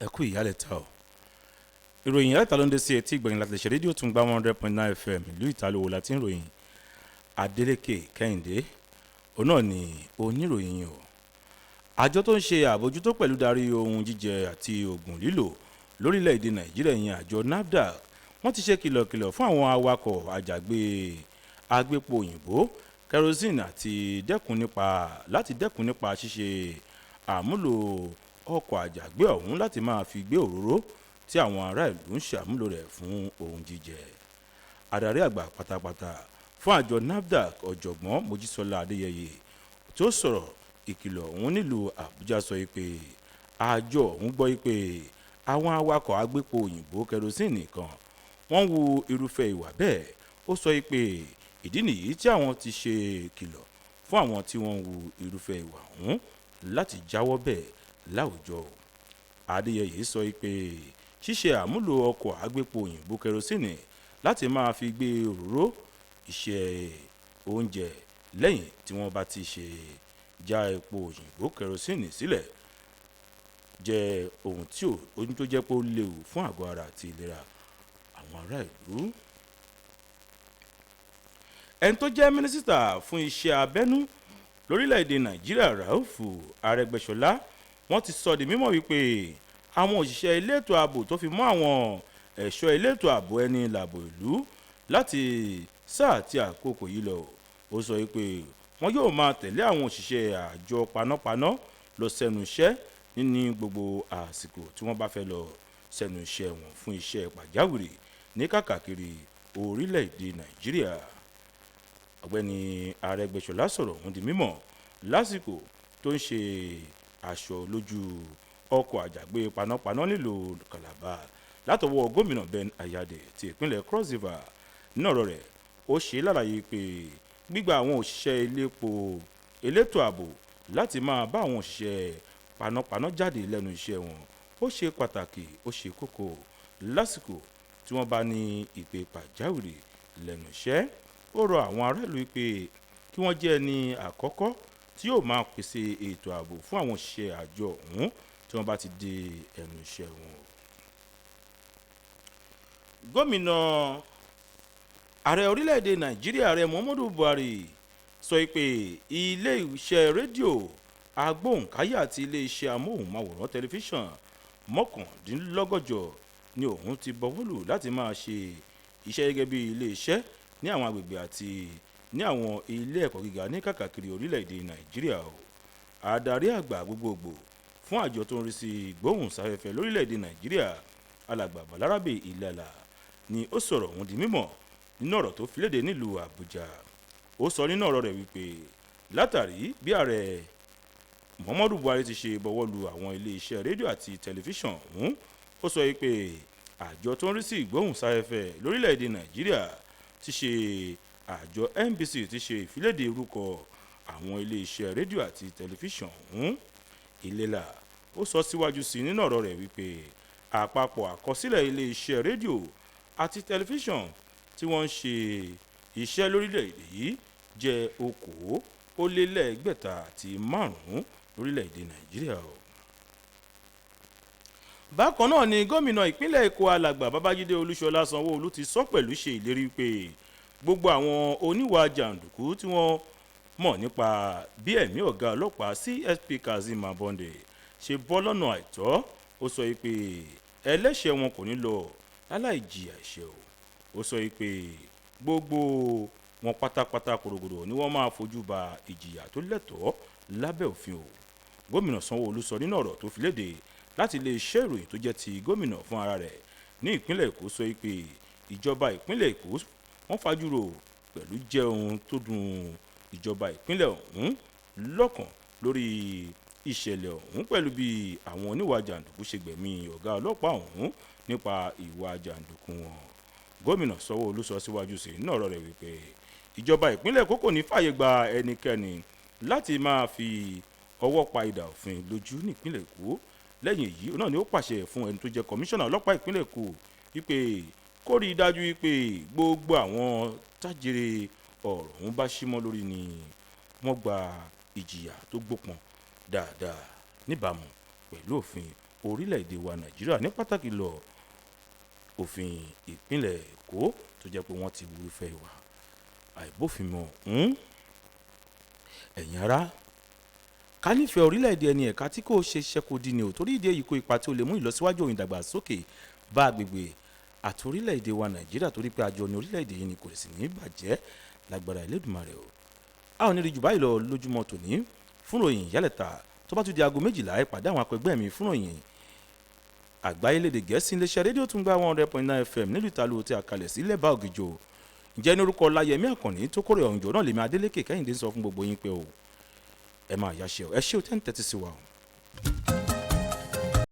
Ẹ kú ìyálẹ̀ta o. Ìròyìn ìyálẹ̀ta ló ń dé sí etí ìgbẹ̀yìn láti lè ṣe rédíò tún gba 100.9 FM ìlú Ìtàlówó láti ń ròyìn. Adeleke Kẹ́hìndé òun náà ni oníròyìn o. Àjọ tó ń ṣe àbójútó pẹ̀lú darí ohun jíjẹ àti oògùn lílò lórílẹ̀‐èdè Nàìjíríà, ìyẹn àjọ NAFDAC, wọ́n ti ṣe kìlọ̀kìlọ̀ fún àwọn awakọ̀ àjàgbé agbépo òyìnbó kerosene àti dẹ́kun nípa láti dẹ́kun nípa ṣíṣe àmúlò ọkọ̀ àjàgbé ọ̀hún láti máa fi gbé òróró tí àwọn ará ìlú ń ṣàmúlò rẹ̀ fún ohun jíjẹ. Adarí àgbà pátápátá fún àjọ NAFDAC, Ọ̀jọ̀gbọ́n Mojísọ́lá Adéyẹyẹ, tó sọ̀rọ̀ ìkìlọ̀ ọ̀hún nílùú Àbújá, sọ pé àjọ ọ̀hún gbọ́ pé àwọn awakọ̀ agbépo òyìnbó kerosene kan wọ́n ń hu irúfẹ́ ìwà bẹ́ẹ̀. Ó sọ pé ìdí nìyí tí àwọn ti ṣe kìlọ̀ fún àwọn tí wọ́n ń hu irúfẹ́ ìwà ọ̀hún láti jáwọ́ bẹ́ẹ̀ láwùjọ. Adéyẹyẹ sọ pé ṣíṣe àmúlò ọkọ̀ agbépo òyìnbó kerosene láti máa fi gbé òróró iṣẹ́ oúnjẹ lẹ́yìn tí wọ́n bá ti ṣe já epo òyìnbó kerosene sílẹ̀ jẹ́ ohun tí ohun tó jẹ́ pé ó léwu fún àgọ́ ara àti ìlera àwọn ará ìlú. Ẹni tó jẹ́ mínísítà fún iṣẹ́ abẹ́nú lórílẹ̀‐èdè Nàìjíríà, Raufu Arẹ́gbẹ́ṣọlá, wọ́n ti sọ di mímọ̀ wípé àwọn òṣìṣẹ́ elétò ààbò tó fi mọ́ àwọn ẹ̀ṣọ́ elétò ààbò ẹni làbò ìlú láti sáà tí àkókò yìí lọ. Ó sọ wípé wọn yóò máa tẹ̀lé àwọn òṣìṣẹ́ àjọ panápaná lọ sẹ́nu iṣẹ́ ní gbogbo àsìkò tí wọ́n bá fẹ́ lọ sẹ́nu iṣẹ́ wọn fún iṣẹ́ pàjáwìrì ní káàkiri orílẹ̀-èdè Nàìjíríà. Ọ̀gbẹ́ni Arẹ́gbẹ́ṣọlá sọ̀rọ̀ ọ̀hún di mímọ̀ lásìkò tó ń ṣe aṣọ lójú ọkọ̀ àjàgbé panápaná nílùú Calabar látọwọ́ gómìnà Ben Ayade ti ìpínlẹ̀ Cross River. Nínú ọ̀rọ̀ rẹ̀, ó ṣe lálàyé pé gbígba àwọn òṣìṣẹ́ iléepo elétò ààbò láti máa bá àwọn òṣìṣẹ́ panápaná jáde lẹ́nu iṣẹ́ wọn, ó ṣe pàtàkì, ó ṣe kókó lásìkò tí wọ́n bá ní ìpè pàjáwìrì lẹ́nu iṣẹ́. Ó rọ àwọn aráàlú pé kí wọ́n jẹ́ ẹni àkọ́kọ́ tí yóò máa pèsè ètò ààbò fún àwọn òṣìṣẹ́ àjọ ọ̀hún tí wọ́n bá ti dé ẹnu iṣẹ́ wọn. Gómìnà ààrẹ orílẹ̀-èdè Nàìjíríà, Ààrẹ Muhammadu Buhari, sọ pé ilé iṣẹ́ rédíò agbóhùnkáyà àti ilé iṣẹ́ amóhùnmáwòrán tẹlifíṣàn 199 ni òun ti bọwọ́lù láti máa ṣe iṣẹ́ gẹ́gẹ́ bí ilé iṣẹ́ ní àwọn agbègbè àti ní àwọn ilé ẹ̀kọ́ gíga ní káàkiri orílẹ̀-èdè Nàìjíríà o. Adarí àgbà gbogbogbò fún àjọ tó ń rí sí ìgbóhùnsáfẹ́fẹ́ lórílẹ̀-èdè Nàìjíríà, Alàgbà Balarabe Ilala, ni ó sọ̀rọ̀ ọ̀hún di mímọ̀ nínú ọ̀rọ̀ tó fi léde nílùú Àbújá. Ó sọ nínú ọ̀rọ̀ rẹ̀ wípé látàrí bí Ààrẹ Muhammadu Buhari ti ṣe bọwọ́ lu àwọn iléeṣẹ́ rédíò àti tẹlifíṣàn ọ̀hún, ó sọ wípé àjọ tó ń rí sí ìgbóhùnsáfẹ́fẹ́ lórílẹ̀‐èdè Nàìjíríà, ti ṣe àjọ NBC, ti ṣe ìfiléde orúkọ àwọn iléeṣẹ́ rédíò àti tẹlifíṣàn ọ̀hún. Ìlera ó sọ síwájú sí nínú ọ̀rọ̀ rẹ̀ wípé àpapọ̀ àkọsílẹ̀ iléeṣẹ́ rédíò àti tẹlifíṣàn tí wọ́n ń ṣe iṣẹ́ lórílẹ̀‐èdè yìí jẹ́ 685 lórílẹ̀‐èdè Nàìjíríà o. Bákan náà ni gómìnà ìpínlẹ̀ Èkó, Alàgbà Babájídé Olúṣọlá Sanwó-Olú, ti sọ pẹ̀lú ṣe ìlérí pé gbogbo àwọn oníwà jàǹdùkú tí wọ́n mọ̀ nípa bí ẹ̀mí ọ̀gá ọlọ́pàá CSP Kazeem Abonde ṣe bọ́ lọ́nà àìtọ́, ó sọ pé ẹlẹ́ṣẹ̀ wọn kò ní lọ láláì jìyà ẹ̀ṣẹ̀ o. Ó sọ pé gbogbo wọn pátápátá kòrògbòdò ni wọ́n máa fojú ba ìjìyà tó lẹ́tọ̀ọ́ lábẹ́ òfin o. Gómìnà Sanwó-Olú sọ nínú ọ̀rọ̀ tó fi léde láti iléeṣẹ́ ìròyìn tó jẹ́ ti gómìnà fún ara rẹ̀ ní ìpínlẹ̀ Èkó, sọ pé ìjọba ìpínlẹ̀ Èkó wọ́n fajúro pẹ̀lú jẹ́ ohun tó dùn ìjọba ìpínlẹ̀ ọ̀hún lọ́kàn lórí ìṣẹ̀lẹ̀ ọ̀hún, pẹ̀lú bí àwọn oníwà jàǹdùkú ṣe gbẹ̀mí ọ̀gá ọlọ́pàá ọ̀hún nípa ìwà jàǹdùkú wọn. Gómìnà Sanwó-Olú sọ síwájú sí nínú ọ̀rọ̀ rẹ̀ wípé ìjọba ìpínlẹ̀ Èkó kò ní fààyè gba ẹnikẹ́ni láti máa fi ọwọ́ pa idà òfin lójú nípínlẹ̀ Èkó. Lẹ́yìn èyí náà ni ó pàṣẹ fún ẹni tó jẹ́ kọmíṣánná ọlọ́pàá ìpínlẹ̀ Èkó wípé kó rí i dájú wípé gbogbo àwọn tájèrè ọ̀rọ̀ ọ̀hún bá símọ́ lórí ni wọ́n gba ìjìyà tó gbópọn dáadáa níbàámu pẹ̀lú òfin. orílẹ̀-èdè wa Nàìjíríà, ní pàtàkì lọ òfin ìpínlẹ̀ Èkó tó jẹ́ pé wọ́n ti wúrúfẹ́ ìwà àìbófinmu ọ̀hún. Ẹ̀yin ará, ká nífẹ̀ẹ́ orílẹ̀-èdè ẹni ẹ̀ka tí kò ṣe ṣẹ́kù di ni ò, torí ìdí èyí kó ipa tí ó lè mú ìlọsíwájú òun ìdàgbàsókè bá agbègbè àti orílẹ̀-èdè wa Nàìjíríà, torí pé àjọ ní orílẹ̀-èdè yìí ni kò sì ní bàjẹ́ lágbára Elédùmarè o. A ò ní rí jù báyìí lọ lójúmọ́ tòní fún ròyìn ìyálẹ̀ta. Tó bá tún di aago 12, ẹ pàdé àwọn akẹgbẹ́ mi fún ròyìn àgbáyé lédè Gẹ̀ẹ́sì, iléeṣẹ́ rédíò tún gba 100.9 FM nílùú Ìtàlù tí a kalẹ̀ sí lẹ́bàá Ògìjò. Ǹjẹ́ ní orúkọ Ọláyẹmí Àkànní tó kórè ọ̀hún jọ náà, lèmi Adélékè Kẹ́hìndé ń sọ fún gbogbo yín pé o ẹ máa yáṣẹ́ o. Ẹ ṣé o tẹ́ ń tẹ́tí sí wa o.